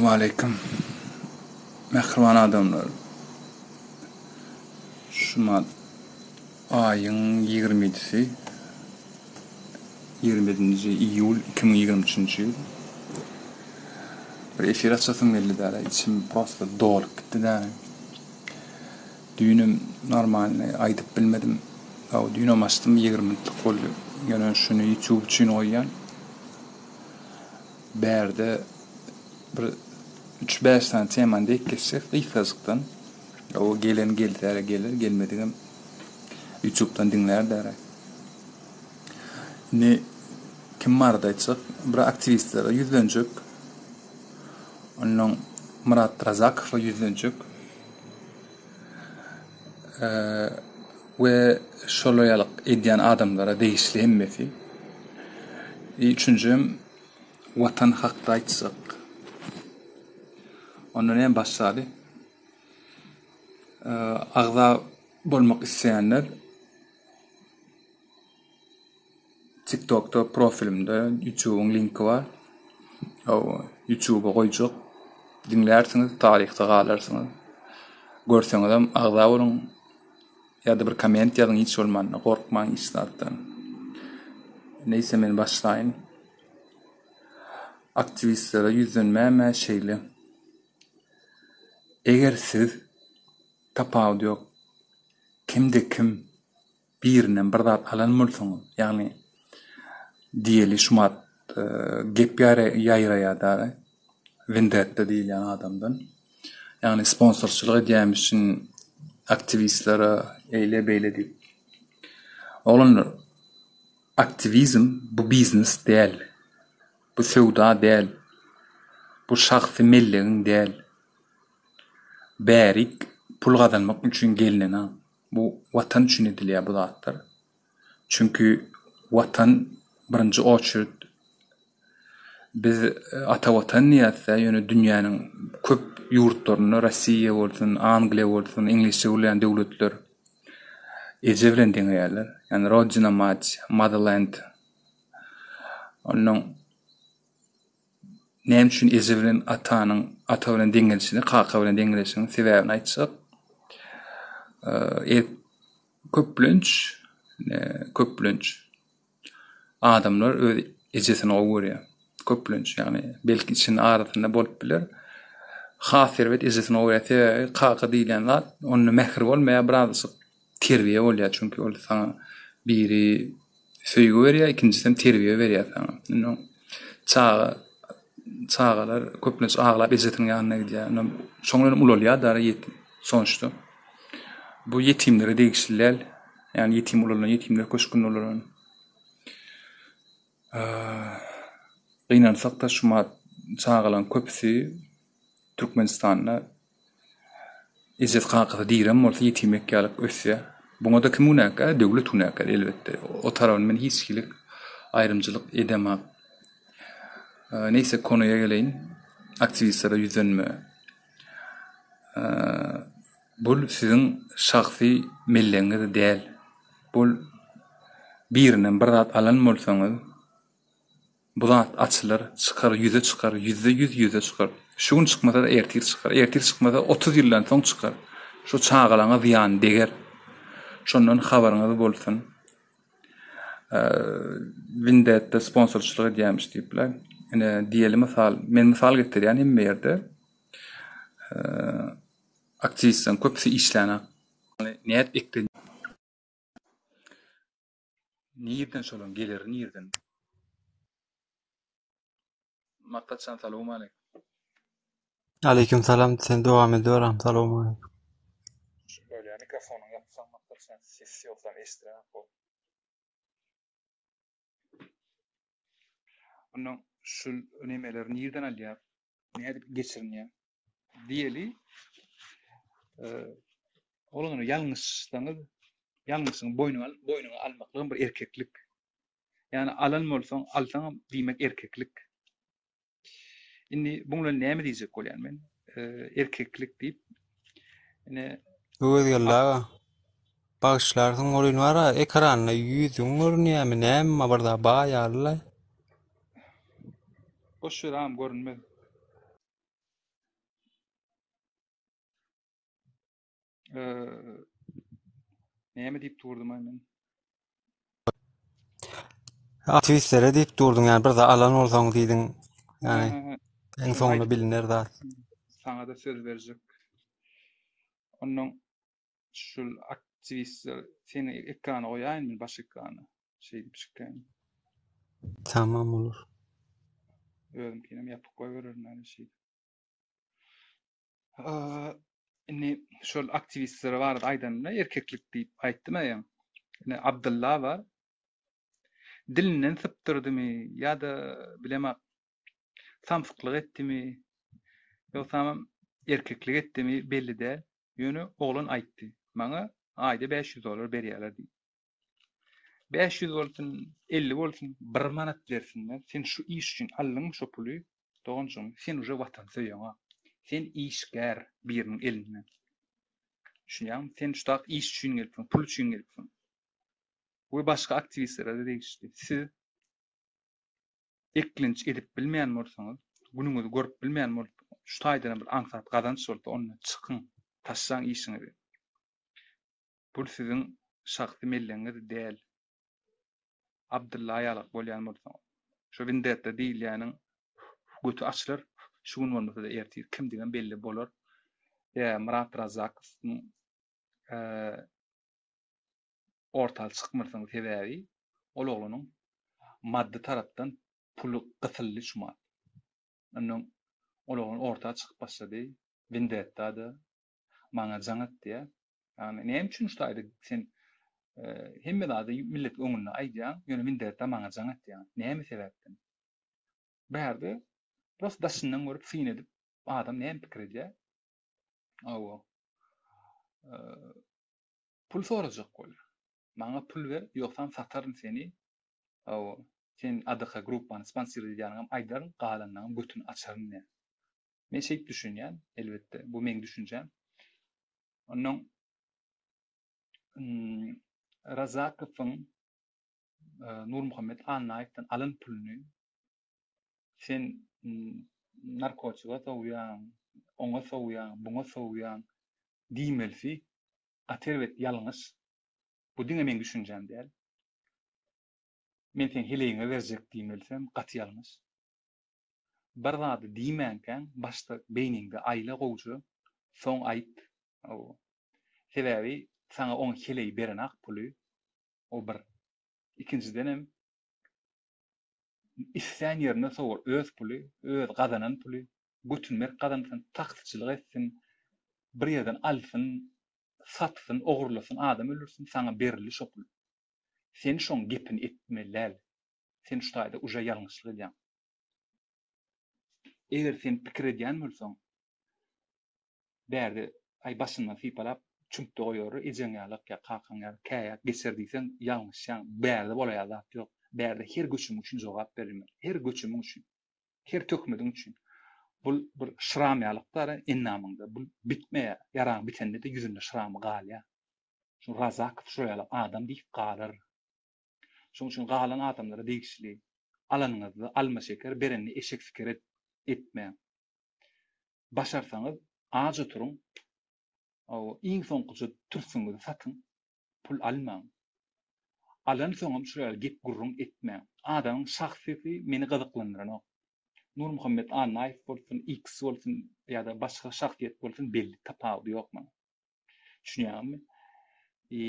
Aleýkum. Mähriban adamlar. Şumat aýyň 27-si 27-nji iýul 2023-nji ýyl. Bir efir açasym geldi däle, içim prosta dolup gitdi däle. Düýnem normalny aýdyp bilmedim. Hawa, düýnem açdym, 20 minutlyk boldy. Ýöne şuny YouTube üçin goýýan. Bärde bir üç-bäş sany temany dek geçjek gysgajykdan. O gelen gelse geler, gelmedigem YouTube'dan diňlär däre. Indi kim barada aýtjak? Bir aktiwistlere ýüzlenjek. Ondan Myrat Razakowa ýüzlenjek. We şolar ýalyk edýän adamlara degişli hemmesi. Üçünjim Watan hakda aýtsak. Onda näme başlaly? Agza bolmak isleýänler TikTokda profilimde YouTube'yň linki bar. Hawa, YouTube'a goýjak. Diňlärsiňiz, taryhda galarsyňyz. Görseňizem agza boluň. Ýa-da bir komment ýazyň hiç bolmanda, gorkmaň hiç zatdan. Neýse men başlaýyn. Aktiwistlere ýüzlenmäm-ä şeýle. Eger siz tapawudy ýok, kimde-kim birinden bir zat alan bolsaňyz, ýagny diýeli şumat gep ýaýraýar dagy Wendetta diýilýän adamdan. Ýagny sponsorçylyk edýärmişin aktiwistlere eýle-beýle diýip. Oglanlar, aktiwizm bu biznes däl. Bu söwda däl. Bu şahsy mellegiň däl. Bärik pul gazanmak üçin gelnenak. Bu Watan üçin edilýär bu zatlar. Çünki Watan birinji oçered biz ata Watan diýýäs-dä, ýöne dünýäniň köp ýurtlarynda Rossiýa bolsun, Angliýa bolsun, iňlisçe gürleýän döwletler eje bilen deňeýärler. Ýagny Rodina mать, Motherland. Onnoň Näme üçin eje bilen atanyň ata bilen deňelişini, kaka bilen deňelişiniň sebäbini aýtsak, e, köplenç, köplenç adamlar öz ejesini gowy görýär. Köplenç, ýagny belki içinde arasynda bolup biler. Has erbet ejesini gowy görýär. Sebäbi kaka diýilýän zat onda mähir bolmaýar, birazajyk terbiýe bolýar. Çünki ol saňa biri söýgi berýär, ikinjisem terbiýe berýär saňa. Indi çaga çagalar köplenç aglap ejesiniň ýanyna gidýär. Indi şoň bilen ulalýar da ýetim. Sonuçda bu ýetimlere degişli däl. Ýagny ýetim ulalan, ýetimler köşgünde ulalan. Gynansak-da şumat çagalaryň köpüsi Türkmenistanda Ejesi kakasy direm bolsa ýetimek ýalyk ösýär. Buňada kim günäkär? Döwlet günäkär elbetde. O tarabyny men hiç hili aýrymçylyk edemak. Neýse konuýa geleýin. Aktiwistlere ýüzlenme. Bul siziň şahsy mellegiňiz däl. Bul birinden bir zat alan bolsaňyz Bu zat açylar, çykar, ýüze çykar, 100% ýüze çykar. Şu gün çykmasa-da ertir çykar. Ertir çykmasa 30 ýyldan soň çykar. Şu çagalaňa zyýany deger. Şondan habaryňyz bolsun. Windetde sponsorçylyk edýärmiş diýipler. Ine diýeli mysal, men mysal getirýän hemme ýerde. Aktiwistleriň köpüsi işlänak. Nädip eklenýär? Nirden şolaň geleri nirden. Maksatjan salowmaleýkim. Aleýkim salam sen dowam ediber salowmaleýkim. Bolýa mikrofonyňy ýapsaň Maksatjan ses ýogsam eşdilenak bol. Ondan şul nemeleri nirden alýar? Nädip geçirinýär? Diýeli, oglanlar ýalňyşsaňyz, ýalňyşyňy boýnuňa alyp, boýnuňa almaklygam bir erkeklik. Ýagny alan bolsaň, alsaňam diýmek erkeklik. Indi buň bilen näme diýjek bolýan men? Erkeklik diýip, ine Öwezgeldi aga, bagyşlarsyň welin bar-a, ekranda ýüzüň görünýärmi, näme bir zat bar ýaly-laý. Boş ýer agam görünmez. Näme diýip durdum-aý men? Aktiwistlere diýip durduň ýani bir zat alan bolsaň diýdiň. Ýani iň soňunda biliner zat. Saňa-da söz berjek. Onnoň şul aktiwistler seni ekrana goýaýyn men baş ekrana. Şeýdip çykýan. Tamam olur. Özümkinem ýapyk goýbererin ýani şeýdip. Indi şol aktiwistler barada aýdanymda erkeklik diýip aýtdym aýaň. Indi Abdylla bar. Dilinden sypdyrdymy ýa-da bilemok samsyklyk etdimi, ýogsamam erkeklik etdimi belli däl. Ýöne oglan aýtdy. Maňa aýda 500 dollar berýärler diýip. 500 bolsun, 50 bolsun, bir manat bersinler. Sen şu iş üçin aldyňmy şo puly, doganjygym, sen uje watan söýeňok. Sen işgär biriniň elinde. Düşünýäňmi? Sen şu tak iş üçin gelipsiň, pul üçin gelipsiň. We başga aktiwistlere-de degişli. Siz eklenç edip bilmeýän bolsaňyz, günüňizi görüp bilmeýän bolup, şu taýdanam bir aňsat gazanç bolsa, onda çykyň, taşlaň işiňizi. Bul siziň şahsy mellegiňiz däl. Abdylla ýalak bolýan bolsaňyz. Şo windetta diýilýäniň göti açylar, şu gün bolmasa-da ertir kimdigem belli bolar. Ýa Myrat Razzakowyň orta çykmasynyň sebäbi ol oglanyň maddy tarapdan puly gysyldy şumat. Ondan ol oglan orta çykyp başlady. Windetta-da maňa jaň etdi. Ýagny näme üçin şu taýda sen hemme zady milletiň öňünde aýdýaň, ýöne Windetta maňa jaň etýäň. Näme sebäpden? Bärde prosta daşyndan görüp syn edip adam näme pikir edýär? Hawa. Pul sorajak bolýar. Maňa pul ber, ýogsam sataryn seni. Hawa. Sen ADK gruppany sponsir edýäniňem aýdaryn, galanynyňam götüni açaryn diýýär. Men şeýdip düşünýän, elbetde, bu meň düşünjäm. Onnoň Razakowyň Nurmuhammet Annaýewden alan puluny sen narkotiga sowýaň, oňa sowýaň, buňa sowýaň diýmelisi gaty erbet ýalňyş. Bu diňe meň düşünjäm däl. Men seň heleýiňe berjek diýmelisem gaty ýalňyş. Bir zady diýmänkäň başda beýniňde aýla gowja, soň aýt. Hawa. Sebäbi saňa oň heleýi berenak puly, o bir. Ikinjidenem islän ýerine sowar öz puly, öz gazanan puly, götüni berk gazansyn, taksyçylyk etsin, bir ýerden alsyn, satsyn, ogurlasyn, adam öldürsin, saňa berildi şo pul. Sen şoň gepini etmeli däl. Sen şu taýda uje ýalňyşlyk edýäň. Eger sen pikir edýän bolsaň, bärde aý başyndan sypalap çüňkde goýar, ejeň ýalak ýa kakaň ýalak käýäp geçer diýseň ýalňyşýaň. Bärde bolaýan zat ýok. Bärde her göçümiň üçin jogap berilmeli. Her göçümiň üçin. Her töhmediň üçin. Bul bir şram ýalyk dara endamyňda. Bul bitmeýär. Ýaraň bitende-de ýüzünde şramy galýar. Şu Razakow şo ýaly adam diýip galar. Şonuň üçin galan adamlara degişli alanyňyzda alma şeker, berenini eşek siker etmäň. Başarsaňyz aç oturyň, iň soňkuja türsüňizi satyň, pul almaň. Alansoňam şular ýaly gep-gürrüň etmäň. Adamyň şahsysy meni gyzyklandyranok. Nurmuhammet Annaýew bolsun, X bolsun ýa-da başga şahsyýet bolsun belli tapawudy ýok maňa. Düşünýäňmi? I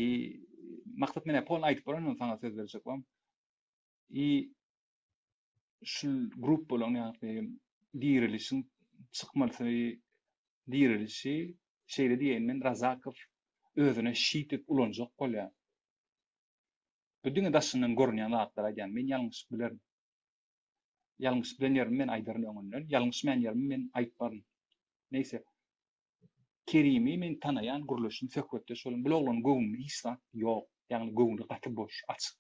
maksat men polny aýdyp bolandan saňa söz berjek bolam. I şul gruppalaryň ýagny dirilişiň çykmalysy dirilişi şeýle diýeýin men Razakow özüne şit edip ulanjak bolýar. Bu diňe daşyndan görünýän zatlary aýdýan. Men ýalňyşyp bilerin. Ýalňyşyp bilen ýerimi men aýdaryn öňünden. Ýalňyşmaýan ýerimi men aýtmaryn. Neýse. Kerimi men tanaýan, gürleşdim, söhbetdeş boldum. Bul oglanyň göwnünde hiç zat ýok. Ýagny göwni gaty boş, açyk.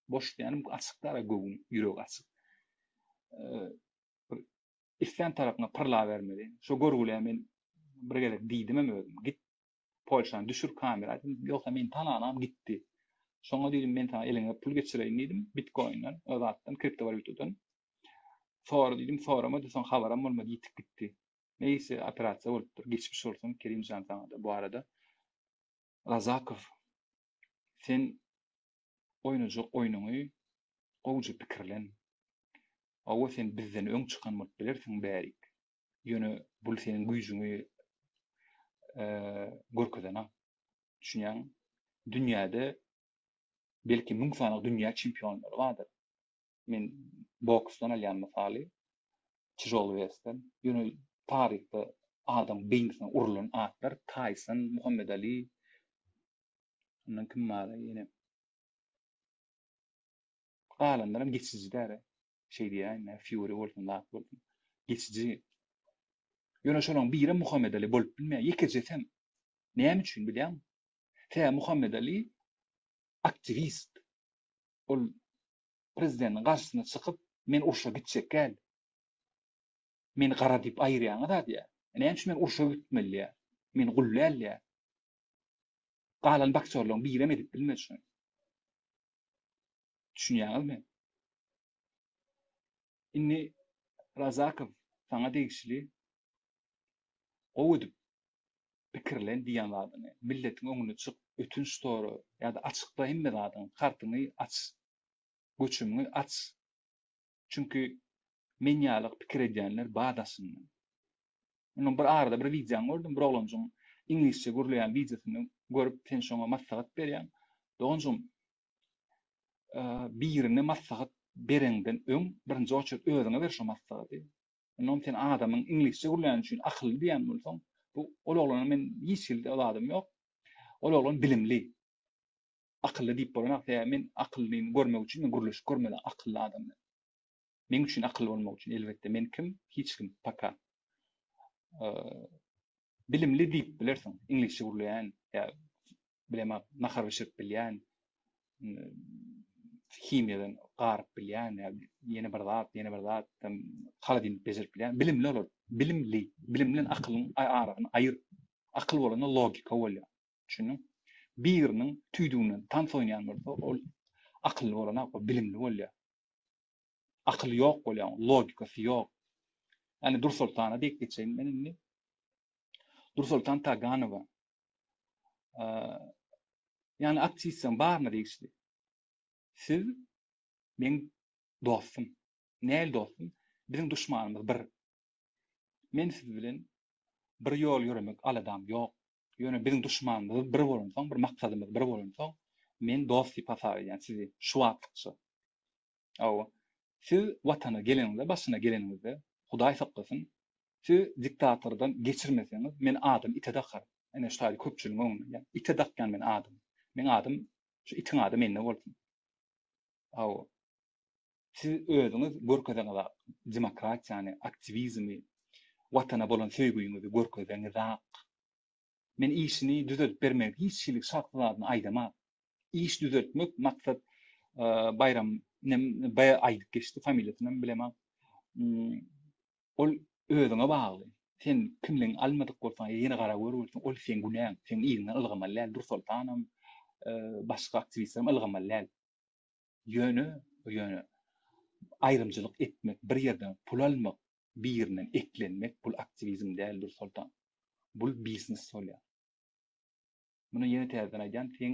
Boş diýýänim açyk däl, göwün, ýüregi açyk. Bir islän tarapyňa pyrlabermeli. Şo görgüliä men bir gezek diýdimem özüm. Git Polşany düşür kamera diýdim. Ýogsa meni tananam gitdi. Şoňa diýdim men saňa eliňe pul geçireýin diýdim. Bitcoinden, o zatdan, kriptowalýutadan. Sora diýdim, soramady, soň habaram bolmady, ýitip gitdi. Neýse operasiýa bolupdyr. Geçmiş bolsun Kerimjan saňada bu arada. Razakow, sen oýnajak oýnuňy gowja pikirlen. Hawa sen bizden öň çykan bolup bilersiň bärik. Ýöne bul seniň güýjüňi görkezenak. Düşünýäňmi? Dünýäde belki müň sany dünýä çempionlary bardyr. Men boksdan alýan mysaly, tijol wesden. Ýöne taryhda adam beýnisine urlan atlar Taýson, Muhammet Ali, ondan kim bar ýene? Galanlaram geçiji däl. Şeý diýäýin, Fury bolsun, zat bolsun. Geçiji. Ýöne şolaryň birem Muhammet Ali bolup bilmeýär. Ýekejesem. Näme üçin bilýäňmi? Sebäbi Muhammet Ali aktiwist. Ol prezidentiň garşysyna çykyp, men urşa gitjek däl. Meni gara diýip aýyrýaňyz-a diýýär. Näme üçin men urşa gitmeli diýýär. Men gul däl diýýär. Galan boksýorlaryň birem edip bilmedi şony. Düşünýäňizmi? Indi Razakow saňa degişli gowy edip pikirlen diýen zadyňy, milletiň öňüne çyk, ötünç sora ýa-da açykla hemme zadyňy, kartyňy aç, göçümiňi aç. Çünki men ýaly pikir edýänler bar daşynda. Ondan bir arada bir wideoňy gördüm, bir oglanjygyň iňlisçe gürleýän wideosyny görüp sen şoňa maslahat berýäň. Doganjygym, birine maslahat bereňden öň birinji oçert özüňe ber şo maslahaty. Onnoň sen adamyň iňlisçe gürläni üçin akylly diýýän bolsaň, bu ol oglana men hiç hili zadym ýok. Ol oglan bilimli. Akylly diýip bolanok, sebäbi men akyllyny görmek üçin men gürleşip görmeli akylly adam bilen. Meň üçin akylly bolmak üçin elbetde men kim? Hiç kim paka. Bilimli diýip bilersiň, iňlisçe gürleýän ýa bilemok nahar bişirip bilýän, himiýadan garyp bilýän ýa ýene bir zat, ýene bir zat, holodilnik bejerip bilýän, bilimli olar, bilimli, bilim bilen akylyň arasyny aýyr. Akyl bolanda logika bolýar. Düşündiň? Biriniň tüýdüginden tans oýnaýan bolsa, ol akylly bolanok, ol bilimli bolýar. Akyly ýok bolýar, logikasy ýok. Ýani Dursoltana diýip geçeýin men indi. Dursoltan Taganowa. Ýani aktiwistleriň baryna degişli. Siz meň dostum. Nähili dostum? Biziň duşmanymyz bir. Men siz bilen bir ýol ýöremek aladam ýok. Ýöne biziň duşmanymyz bir bolansoň, bir maksadymyz bir bolansoň, men dost diýip hasap edýän sizi şu wagtlykça. Hawa. Siz watana geleniňizde, başyna geleniňizde, Hudaý saklasyn, siz diktatordan geçirmeseňiz, men adam ite dakaryn. Ine şu taýda köpçüligiň öňünde aýdýan. Ite dakýan men adam. Meň adym, şu itiň ady mende bolsun. Hawa. Siz özüňiz görkezeňizak demokratiýany, aktiwizmi, watana bolan söýgüňizi görkezeňizak. Men işini düzeltip bermegi hiç hili şahsy zadyny aýdamak. Iş düzeltmek maksat Baýram nem B aýdyp geçdi familiýasynam bilemok. Ol özüňe bagly. Sen kimligiňi almadyk bolsaň ýene gara gör bolsaň ol seň günäň. Seň yzyňdan ylgamaly däl Dursoltanam başga aktiwistlerem ylgamaly däl. Ýöne ýöne aýrymçylyk etmek bir ýerden pul almak birinden eklenmek bul aktiwizm däl Dursoltan. Bul biznes bolýar. Muny ýene täzeden aýdýan seň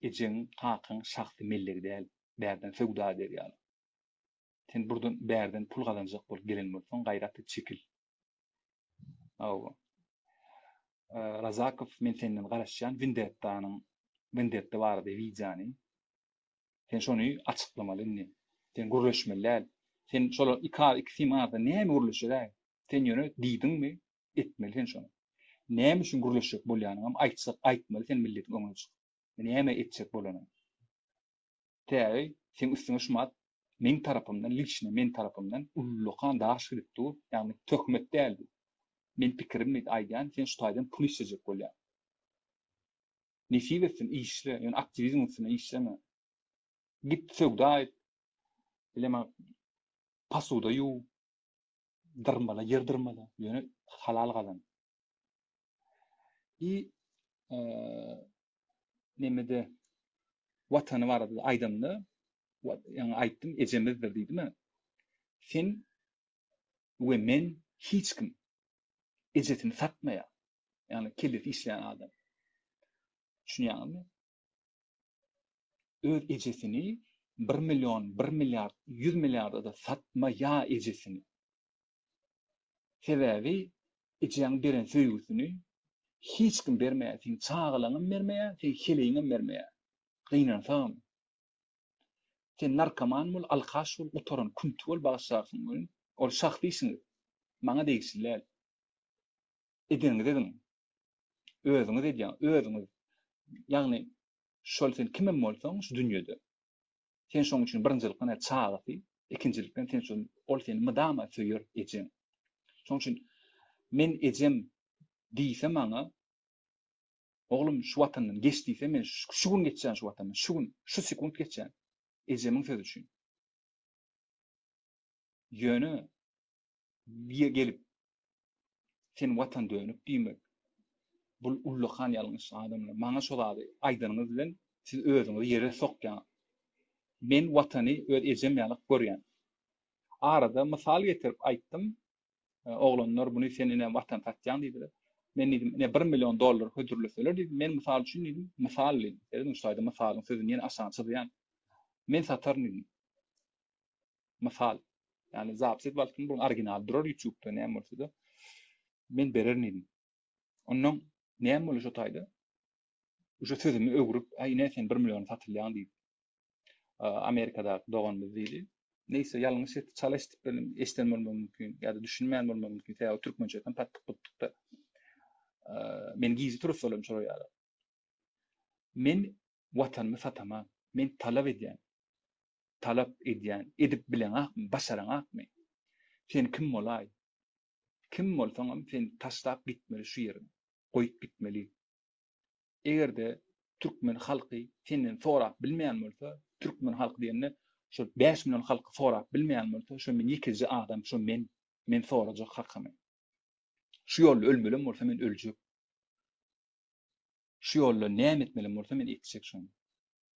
ejeň kakaň şahsy mellegi däl bärden söwda eder ýaly. Sen burdan bärden pul gazanjak bolup gelen bolsaň gaýrat et çekil. Hawa. Razakow men senden garaşýan Windettanyň Windetta barada wideony. Sen şony açyklamaly indi. Sen gürleşmeli däl. Sen şolar iki iki sim arasynda näme gürleşeräý? Sen ýöne diýdiňmi, etmeli sen şony. Näme üçin gürleşjek bolýanyňam aýtsak aýtmaly sen milletiň öňüne çykyp. Näme etjek bolanyňy. Täze seň üstüňe şumat meň tarapymdan liçno men tarapymdan ullakan daş gidip dur, ýagny töhmet däl bu. Men pikirimi aýdýan, sen şu taýdan pul işlejek bolýaň. Nesip etsin işle, ýöne aktiwizmiň üstünde işleme. Git söwda et, bilemok posuda ýuw, dyrmala, ýer dyrmala, ýöne halal gazan. I nemede watany barada aýdamda, ýaňy aýtdym, ejemizdir diýdim-ä. Sen we men hiç kim ejesini satmaýar. Ýagny kellesi işleýän adam. Düşünýäňizmi? Öz ejesini bir million, bir milliard, 100 milliarda-da satmaýa ejesini. Sebäbi ejeň beren söýgüsini hiç kim bermeýär. Seň çagalaňam bermeýär, seň heleýiňem bermeýär. Gynansagam. Sen narkoman bol, alkaş bol, gutaran künti bol bagyşlarsyň welin, ol şahsy işiňiz. Maňa degişli däl. Edeniňizi ediň. Özüňiz edýäň, özüňiz. Ýagny şol sen kimem bolsaň şu dünýede. Sen şoň üçin birinjilikden çagasy, ikinjilikden sen şol ol seni mydama söýer ejeň. Şoň üçin men ejem diýse maňa Oglum şu watandan geç diýse men şu gün geçýän şu watandan, şu gün, şu sekunt geçýän ejemiň sözi üçin. Ýöne bir gelip sen watan dönük diýmek bul ullakan ýalňyş adamlar. Maňa şo zady aýdanyňyz bilen siz özüňizi ýere sokýaňyz. Men watany öz ejem ýaly görýän. Arada mysal getirip aýtdym. Oglanlar muny sen ine watan satýaň diýdiler. Men diýdim, ine bir million dollar hödürleseler diýdim, men mysal üçin diýdim, mysal diýdim. Serediň şu taýda mysalyň sözüni ýene aşagyny çyzýan. Men sataryn diýdim. Mysal. Ýagny zapis edip alypdym, bu originaly durar YouTube-da näme bolsa-da. Men bererin diýdim. Ondan näme boldy şo taýda? Uje sözümi öwrüp, aý ine sen bir milliona satylýaň diýip. Amerikadaky doganymyz diýdi. Neýse ýalňyş etdi, çala eşidip bildim, eşiden bolmagy mümkin ýa-da düşünmän bolmagy mümkin. Sebäbi türkmençesem patdyk-putdukda. Men gije turussalam şolar ýaly. Men watanymy sataman, men talap edýän. Talap edýän. Edip bileňakmy, başaraňakmy? Sen kim bolaý? Kim bolsaňam sen taşlap gitmeli şu ýeriňi. Goýup gitmeli. Eger-de türkmen halky senden sorap bilmeýän bolsa, türkmen halky diýende şol 5 million halky sorap bilmeýän bolsa, şo men ýekeje adam, şo men, men sorajak hakymy. Şu ýolda ölmelem bolsa men öljek. Şu ýolda näme etmelem bolsa men etjek şony.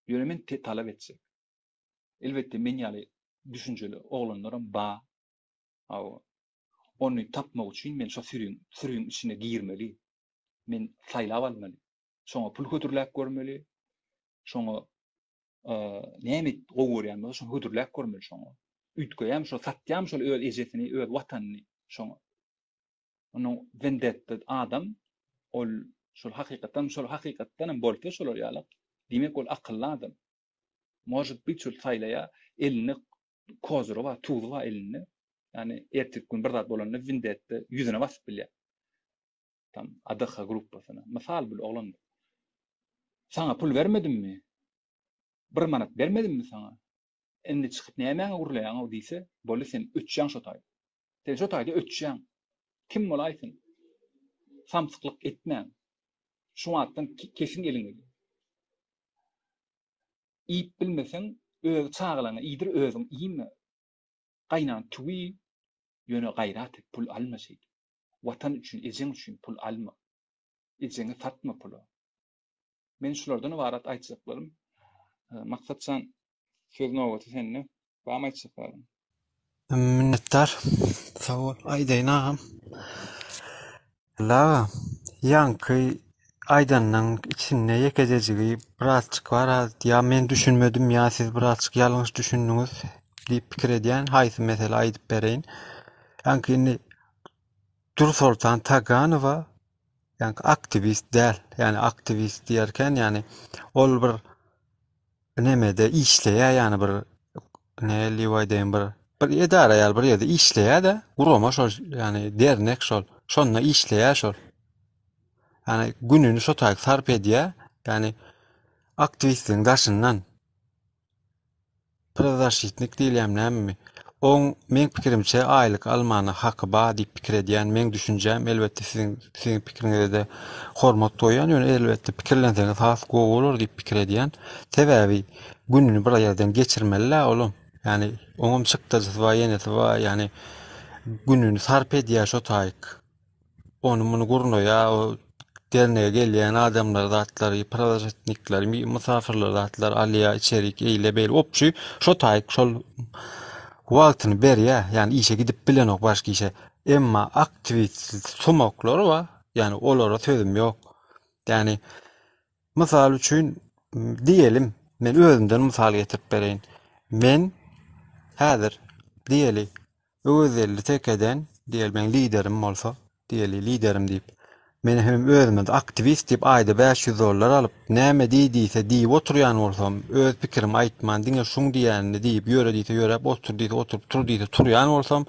Ýöne men talap etjek. Elbetde men ýaly düşünjeli oglanlaram bar. Hawa. Ony tapmak üçin men şo süriň, sürüň içine girmeli. Men saýlap almaly. Şoňa pul hödürläp görmeli. Şoňa näme gowy görýän bolsa şony hödürläp görmeli şoňa. Üýtgeýärmi şo satýarmy şol öz ejesini, öz watanyny şoňa. Onuň vendetta adam ol şol hakykatdan şol hakykatdan hem bolsa şolar ýaly diýmek ol akylly adam. Может быть şol saýlaýar elinde kozury bar, tuzy bar elinde. Ýani ertirki gün bir zat bolanda vendetta ýüzüne basyp bilýär. Tam ADH gruppasyna. Mysal bil oglan. Saňa pul bermedimmi? Bir manat bermedimmi saňa? Indi çykyp nämäňe gürleýäň-ow diýse, boldy sen öçýäň şo taýda. Sen şo taýda öçýäň. Kim bolaýsyn? Samsyklyk etmäň. Şu wagtdan kesiň eliňizi. Iýip bilmeseň, öz çagalaňa iýdir, özüň iýme. Gaýnan tüwi, ýöne gaýrat et, pul alma şeýdip. Watan üçin, ejeň üçin pul alma. Ejeňi satma pula. Men şulardan ybarat aýtjaklarym. Maksatjan, söz nobaty sende. Barmy aýtjak zadyň? Minnetdar. Sag bol. Aýdaýyn agam. Ella aga, ýaňky aýdanyň içinde ýekejejigi birazçyk bar, ýa men düşünmedim, ýa siz birazçyk ýalňyş düşündiňiz diýip pikir edýän. Haýsy mesele aýdyp bereýin. Ýaňky indi Dürsoltan Taganowa ýaňky aktiwist däl. Ýagny aktiwist diýerken, ýagny ol bir nemede işleýär, ýagny bir näli aýdaýyn bir bir edara ýaly bir ýerde işleýär-de, gurama şol, ýagny dernek şol. Şonda işleýär şol. Ýagny gününi şo taýy sarp edýär. Ýagny aktiwistligiň daşyndan. Prazaşitnik diýilýämi nämemi? Oň meň pikirimçe aýlyk almana haky ba diýip pikir edýän. Meň düşünjäm elbetde siziň siziň pikiriňizede hormat goýýan ýöne elbetde pikirlenseňiz has gowy bolar diýip pikir edýän. Sebäbi gününi bir ýerden geçirmeli-dä olam. Ýani oňam çykdajysy bar, ýenesi bar, ýani gününi sarp edýär şo taýyk. Ony muny gurnaýar, o dernege gelýän adamlar zatlary, prazaşitnikleri, mysafyrlar zatlar alýar, içerik eýle beýle. Opçy şo taýyk şol wagtyny berýär. Ýani işe gidip bilenok başga işe. Emma aktiwist sumaklar bar. Ýani olara sözüm ýok. Ýani. Mysal üçin diýelim, men özümden mysal getirip bereýin. Men häzir diýeli Öwezgeldi Tekeden diýeli meň liderim bolsa, diýeli liderim diýip. Men hem özüme aktiwist diýip aýda 500 dollar alyp, näme diý diýse diýip oturýan bolsam, öz pikirimi aýtman diňe şuň diýenini diýip, ýöre diýse ýöräp, otur diýse oturyp, tur diýse turýan bolsam,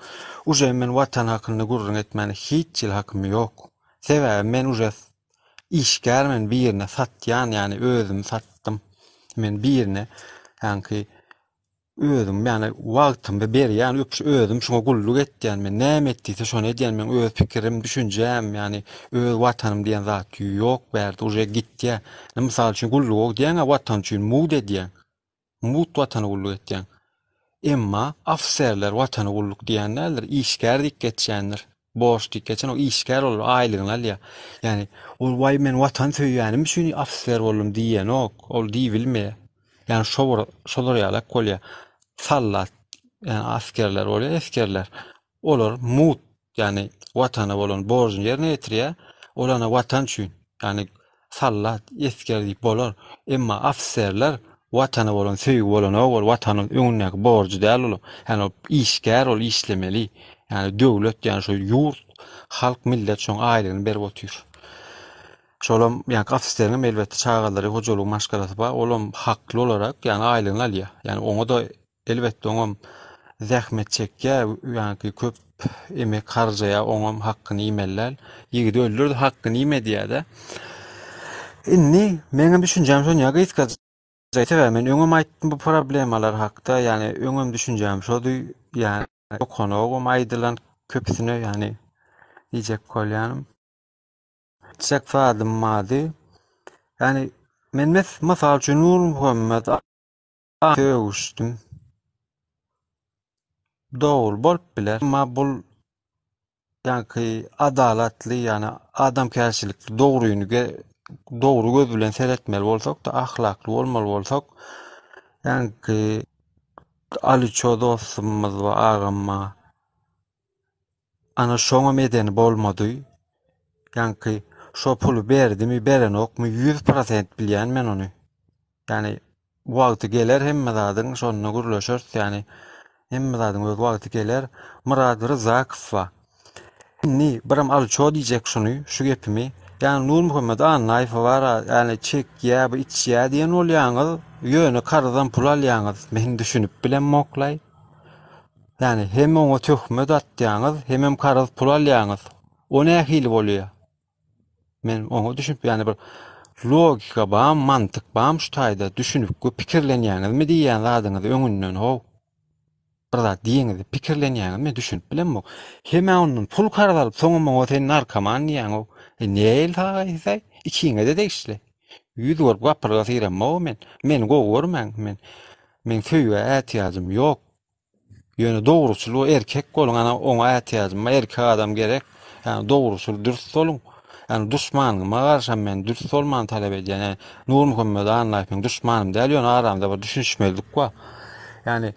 uje men watan hakynda gürrüň etmäne hiç hili hakym ýok. Sebäbi men uje işgär men birine satýan, ýagny özümi satdym. Men birine ýaňky Özüm ýagny wagtymy berýän, öpüş özüm şuňa gulluk etýän men. Näme et diýse şony edýän men öz pikirim, düşünjäm, ýagny öz watanym diýen zat ýok bärde uje gitýä. Mysal üçin gulluga gidýäň-ä watan üçin mugt edýäň. Mugt watana gulluk etýäň. Emma ofiserler watana gulluk diýýän däldir, işgär diýip geçýändir. Borç diýip geçen o işgär ol aýlygyny alýar. Ýagny ol waý men watan söýýänim üçin ofiser boldum diýenok. Ol diýibilmeýär. Ýagny şo bir şolar ýalak bolýar. Sallat ýagny askerler bolýar, esgerler. Olar mugt ýagny watana bolan borjuny ýerine ýetirýär. Ol ana watan üçin. Ýagny Sallat, esger diýip bolar. Emma ofiserler Watana bolan söýgi bolanok ol Watanyň öňündäki borjy däl ol. Ýagny ol işgär ol işlemeli. Ýagny döwlet ýagny şo ýurt, halk, millet şoň aýlygyny berip otyr. Şolam ýagny ofiseriňem elbetde çagalary, hojalygy, maşgalasy bar. Olam hakly olarak ýagny aýlygyny alýar. Ýagny oňa-da Elbetde oňam zähmet çekýär, ýaňky köp emek harjaýar, oňam hakkyny iýmeli däl. Ýigidi öldürdi, hakkyny iýme diýýär-de. Indi meňem düşünjäm şonýa gysgaça. Sebäbi men öňem aýtdym bu problemalar hakda, ýagny öňem düşünjäm şody, ýagny okanogam aýdylan köpüsine, ýagny diýjek bolýanym. Aýtjak zadym bardy. Ýagny men mysal üçin Nurmuhammet Sögüşdim. Dogry bolup biler. Emma bul ýaňky adalatly, ýagny adamkärçilikli dogryny dogry göz bilen seretmeli bolsak-da, ahlakly bolmaly bolsak, ýaňky Aliço dostumyz we agam bar. Ana şoňam edeni bolmady. Ýaňky şo puly berdimi, berenokmy 100% bilýän men ony. Ýagny wagty geler hemme zadyň şonda gürleşeris ýagny hemme zadyň öz wagty geler. Myrat Ryzakow bar. Indi biram alço diýjek şuny, şu gepimi. Ýagny Nurmuhammet Annaýew bar, ýagny çekýä, bu içýä diýen bolýaňyz, ýöne karzdan pul alýaňyz. Men düşünip bilemmoklaý. Ýagny hem oňa töhmet atýaňyz, hemem karz pul alýaňyz. O nähili bolýa? Men oňa düşünip, ýagny bir logika bam, mantyk bam şu taýda düşünip we pikirlenýäňizmi diýýän zadyňyzy öňünden how. Bir zat diýeňizde pikirlenýäňizmi men düşünip bilemok. Hem-ä ondan pul karz alyp, soňam oňa sen narkoman diýýäň-ow. E nähili sagaýsaý? Ikiňe-de degişli. Ýüz görüp gapyrga syramok men. Meni gowy görmäň men. Meň söýgä ätiýajym ýok. Ýöne dogruçyl we erkek boluň, ana oňa ätiýajym bar, erkek adam gerek. Ýagny dogruçyl, dürs boluň. Ýagny duşmanyma garşam men dürs bolmany talap edýän. Ýagny Nurmuhammet Annaýew meň duşmanym däl, ýöne aramyzda bir düşünişmezlik bar. Ýagny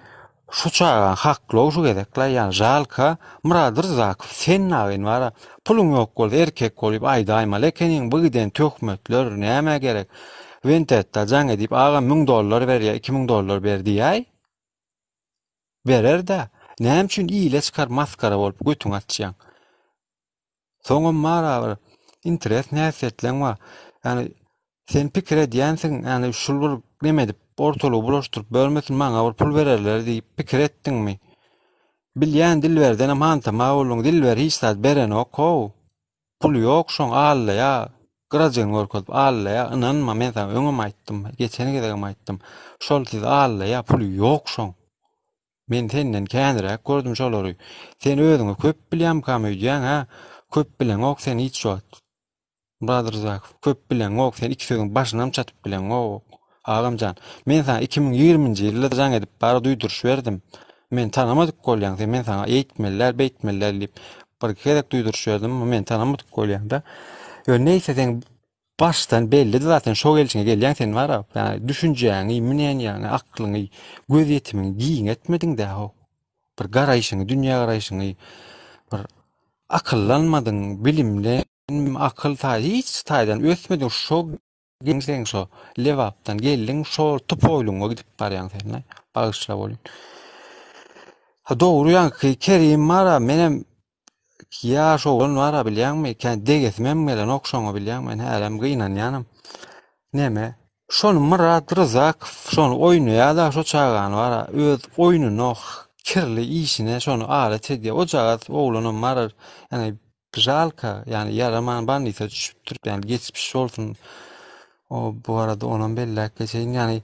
şu çaga hakly şu gezekle, ýagny žalka Myrat Rzakow sen nagyn bara puluň ýok bolsa erkek bolup aýdaýmaly ekeniň bu giden töhmetler nämä gerek. Wentetta jaň edip agam 1000 dollar ber ýa 2000 dollar ber diýäý. Berer-dä. Näme üçin ile çykar masgara bolup götüňi açýaň? Soňam bar-a bir interes näsetleň bar. Ýagny sen pikir edýänsiň, ýagny şul bir neme edip ortalygy bulaşdyryp börmesin maňa bir pul bererler diýip pikir etdiňmi? Bilýän Dilberdenem hantama bolduň, Dilber hiç zat berenok how. Puly ýok şoň allaýa gyrajygyny görkezip allaýa ynanma men saňa öňem aýtdym geçen gezegem aýtdym şol sizi allaýa puly ýok şoň men senden känräk gördüm şolary sen özüňi köp bilýämkam öýdýäň hä köp bileňok sen hiç wagt Myrat Rzakow köp bileňok sen iki sözüň başynam çatyp bileňok Agamjan, men saňa 2020-nji ýylda jaň edip bara duýduryş berdim. Meni tanamadyk bolýaň sen, men saňa eýtmeli däl, beýtmeli däl diýip, bir-iki gezek duýduryş berdim, meni tanamadyk bolýaň-da. Ýöne neýse seň başdan bellidi zaten şo gelşiňe gelýäň sen bara, ýagny düşünjäňi, mneniýaňy, aklyňy, gözýetimiňi giňeltmediň-dä how. Bir garaýşyňy, dünýä garaýşyňy bir akyllanmadyň, bilimli, akyl taý hiç taýdan ösmediň, şo. Geldiň sen şo Lebapdan geldiň şo tupoýlygyňa gidip barýaň sen. Bagyşla bolýan. Ha dogry ýaňky Kerim bara menem ýaş oglan bara bilýäňmi? Kän degesim hem gelenok şoňa bilýäňmi? Men hälem gynanýanam. Neme? Şony Myrat Ryzakow şony oýnaýada şo çagany bara öz oýnuna kirli işine şony alet edýär. O jagaz oglanam bara ýani Žalka, ýagny ýaraman bolnisa düşüpdir, ýagny geçmiş bolsun. O bu arada onam belläp geçeýin, ýagny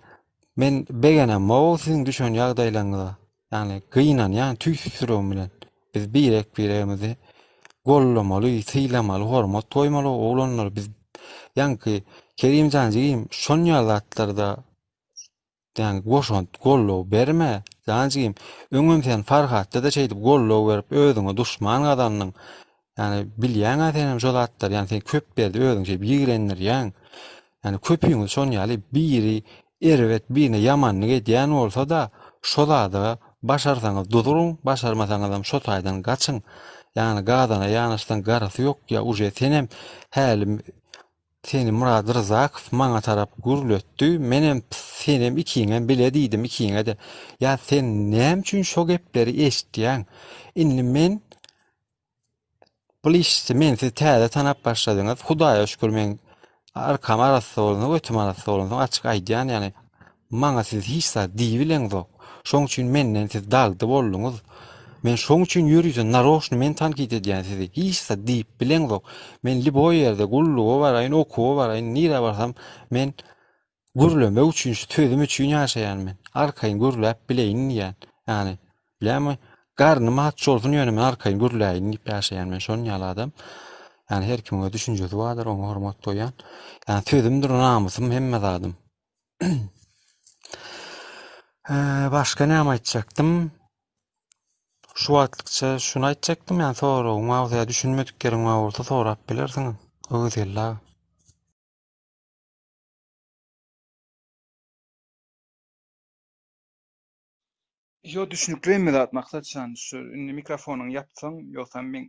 men begenemok siziň düşen ýagdaýlaryňyza. Ýagny gynanýan tüýs ýüregim bilen. Biz birek-biregimizi gollamaly, sylamaly, hormat goýmaly oglanlar biz. Ýaňky Kerimjan jigim şon ýaly zatlarda Ýagny goşant, goldaw berme, jan jigim. Öňem sen Farhatda-da şeýdip goldaw berip, özüňe duşman gazandyň. Ýagny bilýäň-ä senem şo zatlary, ýagny sen köp ýerde özüňi şeýdip ýigrendirýäň. Ýagny köpüňiz şon ýaly biri erbet birine ýamanlyk edýän bolsa-da, şo zada başarsaňyz duzuryň, başarmasaňyzam şo taýdan gaçyň. Ýagny gazana ýanaşsaň garasy ýok ýa uje senem häli Seni Myrat Ryzakow maňa tarap gürletdi, menem senem ikiňem bile diýdim ikiňe-de. Ýa sen näme üçin şo gepleri eşitýäň? Indi men bul işde men sizi täze tanap başladyňyz. Hudaýa şükür meň arkam arassa bolansoň, ötüm arassa bolansoň açyk aýdýan ýagny Maňa siz hiç zat diýibileňzok. Şoň üçin menden siz dagdy bolduňyz. Men şoň üçin ýörite naroşny men tankyt edýän sizi. Hiç zat diýip bileňzok. Men liboý ýerde gulluga baraýyn, okuwa baraýyn, nirä barsam men gürlemek üçin, şu sözüm üçin ýaşaýan men. Arkaýyn gürläp bileýin diýýän. Ýagny, bilýäňmi, garnym aç bolsun ýöne men arkaýyn gürläýin diýip ýaşaýan men şon ýaly adam. Ýagny her kimiň öz düşünjesi bardyr, oňa hormat goýýan. Ýagny sözümdir namysym, hemme zadym. Başga näme aýtjakdym? Şu wagtlykça şuny aýtjakdym, ýani soragyň bar bolsa ýa düşünmedik ýeriň bar bolsa sorap bilersiň. Öwezgeldi aga. Ýo düşnükli hemme zat Maksat jan şu indi mikrofonyňy ýapsaň ýogsam meň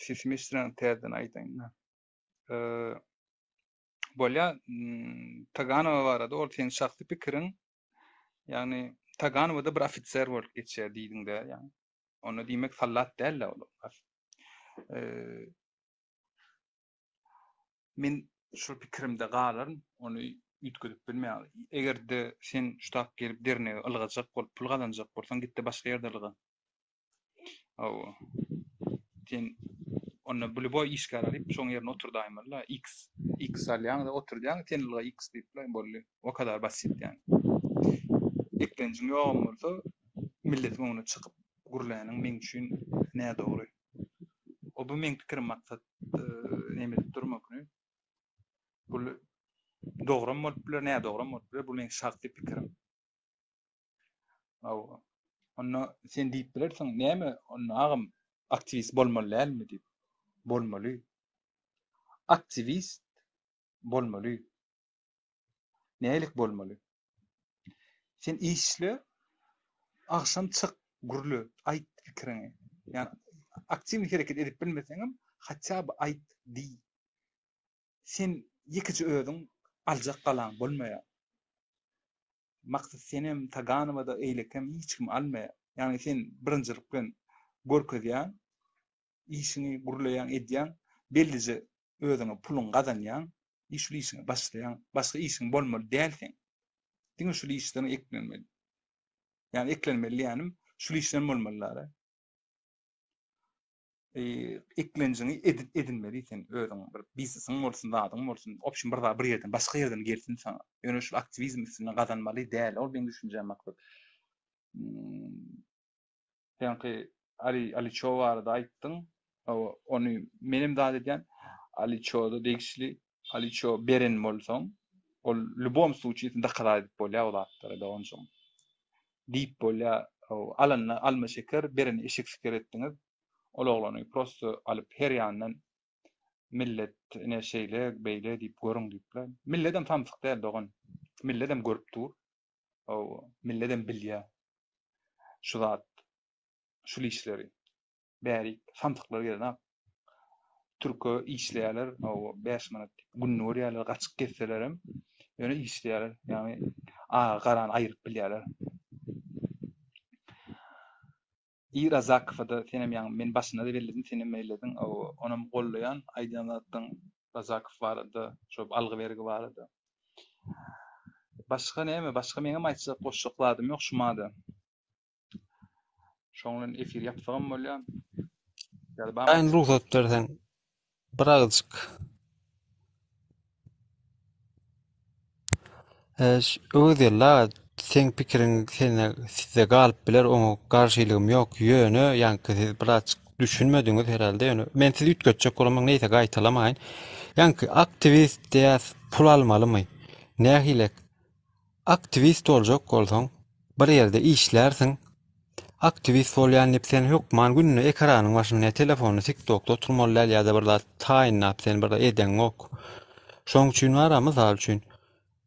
sesimi eşdireňok täzeden aýdaýyn. Bolýa, Taganowa barada ol seň şahsy pikiriň, ýagny Taganowada bir ofiser bolup geçýär diýdiň-dä, ýagny. Onda diýmek sallat däl-dä ol. Men şol pikirimde galaryn, ony üýtgedip bilmeýän. Eger-de sen şu tak gelip dernege ylgajak bolup pul gazanjak bolsaň, git-de başga ýerde ylga. Hawa. Sen onda bu lýuboý işgär alyp şoň ýerine oturdaýmaly-la. X, X alýaň-da oturdýaň, sen ylga X diýip-le boldy. O kadar basit ýani. Eklenjiň ýogam bolsa milletiň öňüne çykyp gürläniň meň üçin nädogry. O bu meň pikirim maksat neme edip durmak. Bu dogram bolup biler, nädogram bolup biler. Bu meň şahsy pikirim. Hawa. Onda sen diýip bilersiň, näme onda agam aktiwist bolmaly dälmi diýip. Bolmaly. Aktiwist bolmaly. Nälik bolmaly? Sen işle, agşam çyk, gürle, aýt pikiriňi. Ýani aktiwny hereket edip bilmeseňem, hatda by aýt, diý. Sen ýekeje özüň aljak galaň bolmaýar. Maksat senem Taganowada eýlekem hiç kim almaýar. Ýagny sen birinjilik bilen görkezýäň, işiňi gürleýäň, edýäň, bellije özüňe puluňy gazanýaň i şul işiňe başlaýaň. Başga işiň bolmaly däl seň. Diňe şul işden eklenmeli. Ýagny eklenmeli diýýänim şul işden bolmaly däl. Eklenjiňi edip edinmeli sen özüň bir biznesiň bolsun zadyň bolsun opşim bir zat bir ýerden başga ýerden gelsin saňa ýöne şul aktiwizm üstünde gazanmaly däl ol meň düşünjäm maksat ýaňky Ali Aliço barada aýtdyň hawa ony menem zat edýän Aliçoda degişli Aliço beren bolsaň ol lýubom sluçiý sen dokazat edip bolýar o zatlary doganjygym diýip bolýar alanyna alma şeker bereni eşek siker etdiňiz ol oglany prosto alyp her ýandan millet ine şeýle beýle diýip görüň diýipler milledem samsyk däl dogan milledem görüp dur milledem bilýär şu zat şul işleri Bärik samsyklar gelenok. Türke işleýärler, hawa, 5 manat diýip gününi görýärler, gaçyk gezselerem. Ýöne işleýärler. Ýagny agy garany aýryp bilýärler. I Razakowa-da senem ýaňy men başynda-da belledim, senem bellediň. Onam gollaýan aýdýan zatlaň Razakow barada, şo algy-bergi barada. Başga näme, başga meňem aýtjak, goşjak zadym ýok şu mada. Şoň bilen efir ýapsagam bolýar. Ýa-da barmy? Aýyn rugsat berseň bir agyzjyk. Öwezgeldi aga seň pikiriň sende sizde galyp biler oňa garşylygym ýok ýöne ýaňky siz birazjyk düşünmediňiz herhalde ýöne men sizi üýtgetjek bolamok neýse gaýtalamaýyn. Ýaňky aktiwist diýýäs pul almalymy? Nähilek? Aktiwist boljak bolsaň, bir ýerde işlärsiň. Aktiwist bolýan diýip sen hökman günde ekranyň başynda ýa telefonda tiktokda oturmaly däl ýa-da bir zat taýynlap sen bir zat edeňok. Şoň üçin bar-a mysal üçin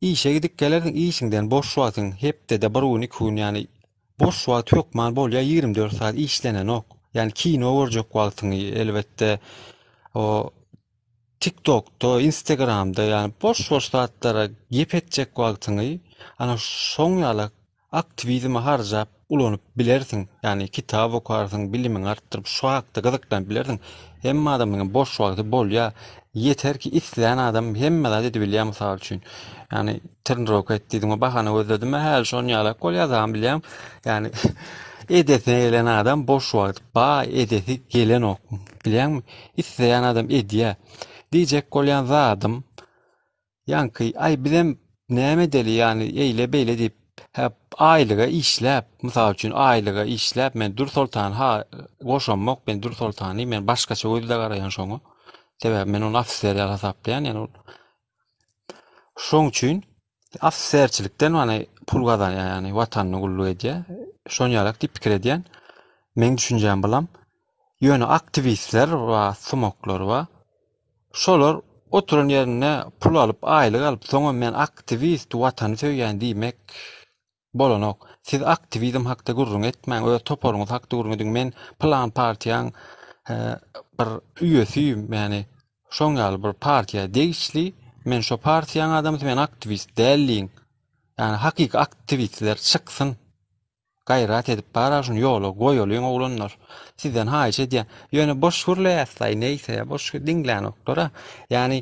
işe gidip gelersiň işiňden boş wagtyň hepdede bir gün iki gün ýagny boş wagt hökman bolýa 24 sagat işlenenok. Ýagny kino görjek wagtyňy elbetde o TikTokda, Instagramda ýagny boş-boş zatlara gep etjek wagtyňy ana şoň ýaly aktiwizme harjap ulanyp bilersiň. Ýagny kitap okarsyň, bilimiňi artdyryp şu hakda gyzyklanyp bilersiň. Hemme adamyň hem boş wagty bolýar. Ýeter ki islän adam hemme zat edibilýär mysal üçin. Ýagny trenirovka et diýdiň bahana gözledim häli şon ýalak bolýar zam bilýäň. Ýagny edesine gelen adam boş wagt ba edesi gelenok. Bilýäňmi? Isleýän adam edýä. Diýjek bolýan zadym, ýaňky, aý bizem näme edeli, ýagny eýle-beýle diýip, hä, aýlyga işläp, mysal üçin, aýlyga işläp, men Dürsoltany ha goşamok, men Dürsoltany, men başgaça gözle garaýan şoňa. Sebäbi men ony ofiser ýaly hasaplaýan, ýagny ol Şoň üçin ofiserçilikden ýagny pul gazanýar, ýagny watanyna gulluk edýär. Şon ýalak diýip pikir edýän. Meň düşünjäm bulam. Ýöne aktiwistler bar, sumaklar bar. Şolar oturan ýerinde pul alyp, aýlyk alyp, soňam men aktiwist, watany söýýän diýmek Bolanok. Siz aktiwizm hakda gürrüň etmäň, öz toparyňyz hakda gürrüň ediň. Men pylan partiýaň bir üýesi, ýagny şoň ýaly bir partiýa degişli, men şo partiýaň adamsy, men aktiwist däl diýiň. Ýagny hakyky aktiwistler çyksyn. Gaýrat edip bara şuny ýola goýalyň oglanlar. Sizden haýyş edýän. Ýöne boş gürleýäsdaý neýse, boş diňlänoklara. Ýagny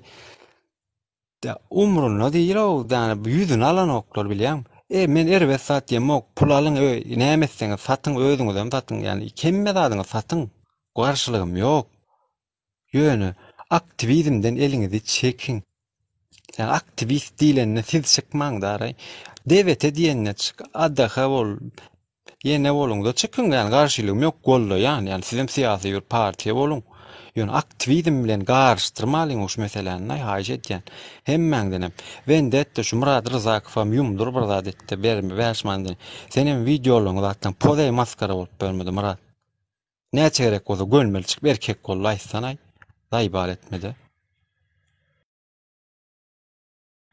Umrunda diýil-ow, ýagny ýüzüni alanoklar bilýäňmi? E, men erbet zat diýemok, pul alyň, ö, näme etseňiz satyň, özüňizem satyň, ýagny hemme zadyňyzy satyň, garşylygym ýok. Ýöne aktiwizmden eliňizi çekiň. Ýagny aktiwist diýlende siz çykmaň daraý. DBT diýende çyk, ADH bol, Ýene boluňda çykyň ýani garşylygym ýok gollaýan ýani sizem syýasy bir partiýa boluň ýöne aktiwizm bilen garyşdyrmalyň şu meseläni haýyş edýän hemmäňdenem wendetda şu Myrat Ryzakowam ýumdur bir zat etde berme bäş manydan senem wideolaryňy zatlaň pozeý maskara bolup bermedi Myrat näçe gerek bolsa gönmeli çykyp erkek boldy aýtsanaý zaýbal etmede.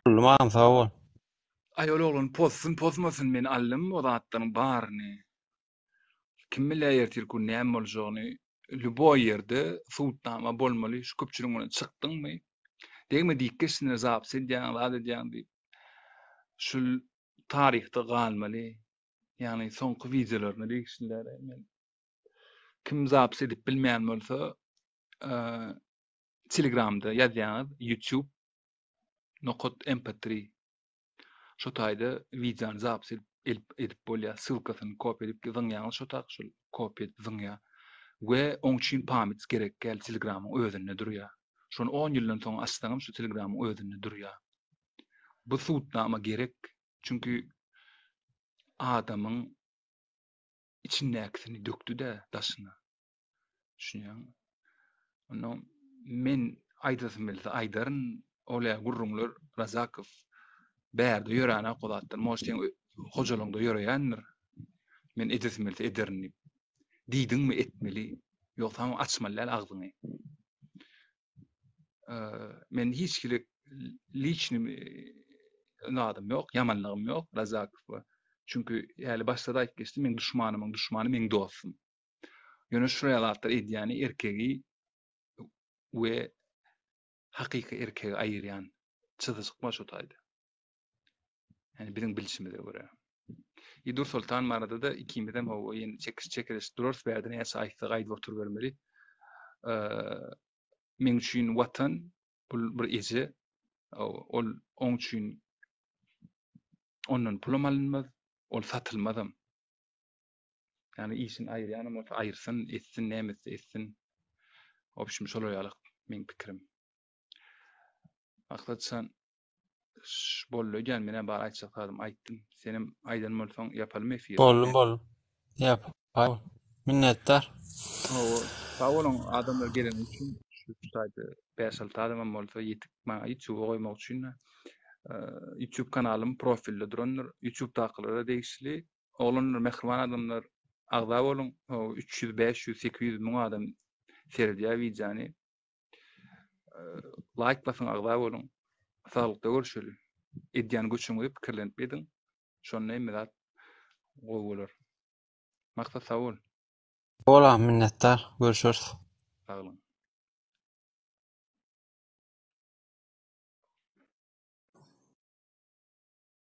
Boldum agam sag bol. Aý ol oglan pozsun pozmasyn men aldym o zatlaryň baryny. Kim bilýär ertir gün näme boljagyny lýuboý ýerde subutnama bolmaly şu köpçüligiň öňüne çykdyňmy degme diýip geçsinler zapis edýäň zat edýäň diýip şul taryhda galmaly ýagny soňky wideolaryna degişliler men kim zapis edip bilmeýän bolsa telegramda ýazýaňyz youtube nokat mp3 şo taýda wideony zapis edip edip bolýar ssylkasyny kopiýa edip zyňýaňyz şo tak şol kopiýa edip zyňýar we oň üçin pamyt gerek däl telegramyň özünde durýar şony on ýyldan soň açsaňam şu telegramyň özünde durýar bu subutnama gerek çünki adamyň içindäkisini dökdüdä daşyna Düşünýäňmi? Onda men aýdasym gelse aýdaryn, ol ýa gürrüňler Razakow bärde ýöränak o zatlar, может seň hojalygyňda ýöreýändir. Men edesim gelse ederin diýip. Diýdiňmi etmeli, ýogsam açmaly däl agzyňy. Men hiç hili liçni zadym ýok, ýamanlygym ýok Razakowa. Çünki häli başda-da aýdyp geçdim, meň duşmanymyň duşmany meň dostum. Ýöne şular zatlar edýäni erkegi we hakyky erkegi aýyrýan çyzyjyk bar şo taýda. Ýani biziň bilşimize görä. I Dursoltan barada-da ikimizem hawa ýene çekiş çekeleşip durarys bärde näçe aýtsak aýdyp oturybermeli. Meň üçin Watan bul bir eje. Ol oň üçin ondan pulam alynmaz, ol satylmazam. Ýani işini aýyrýanam bolsa aýyrsyn, etsin, näme etse etsin. Obşim şolar ýaly meň pikirim. Maksatjan boldy öýdýän menä bar aýtjak zadymy aýtdym. Senem aýdan bolsaň ýapalymy efiri? Boldum boldum. Ýap. Minnetdar. Hawa, sag boluň adamlar geleni üçin. Şu taýda 5-6 adamam bolsa ýetik maňa YouTube-a goýmak üçin. YouTube kanalym profilde durandyr. YouTube-dakylara degişli. Oglanlar mähriban adamlar agza boluň. 300, 500, 800, 1000 adam seredýär wideony. Laýk basyň agza boluň. Saglykda görüşeli. Edýän göçüňizi pikirlenip ediň. Şonda hemme zat gowy bolar. Maksat sag bol. Bola minnetdar. Görüşeris. Sag boluň.